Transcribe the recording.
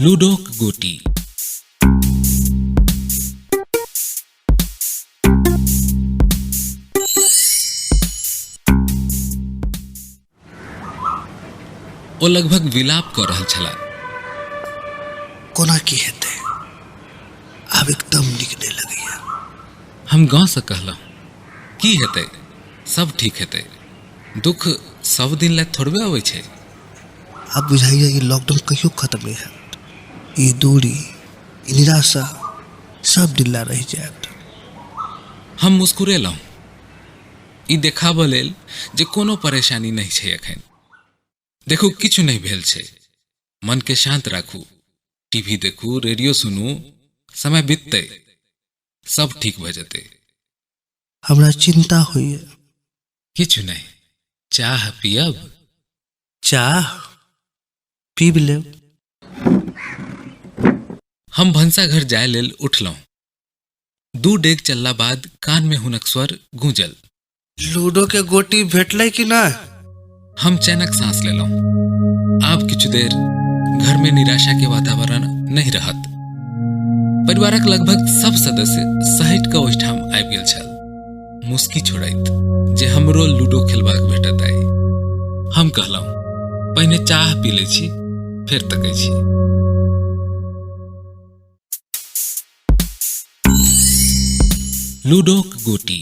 लूडोक गोटी। ओ लगभग विलाप कऽ रहल छलाह। कोना की हेतै, आब एकदम नीक नहि लगैया। हम गाँवसँ कहलहुँ, की हेतै, सब ठीक हेतै, दुख सब दिन लए थोड़बे अबै छै। आब बुझाइया ई लॉकडाउन कहियो खत्म नहि हैत। ई दूरी, ई निराशा सब दिन लए रहि जायत। हम मुस्कुरेलहुँ ई देखाबऽ लेल जे कोनो परेशानी नहि छै एखन। देखू, किछु नहि भेल छै, मनके शांत राखू, टीवी देखू, रेडियो सुनू, समय बीततै, सब ठीक भऽ जेतै। हमरा चिंता होइए। किछु नहि, चाह पियब? चाह पीब लेब। हम भनसाघर जाय लेल उठलहुँ। 2 डेग चलला बाद कान में हुनक स्वर गूंजल। लूडो के गोटी भेटलै कि नहि? हम चैनक सांस लेलहुँ। आब किछु देर घर में निराशा के वातावरण नहीं रहत। परिवारक लगभग सब सदस्य सहटि कऽ ओहिठाम आबि गेल छल, मुस्की छोड़ैत जे हमरो लूडो खेलबाक भेटत आइ। हम कहलहुँ, पहिने चाह पी लै छी, फेर तकै छी। लूडोक गोटी।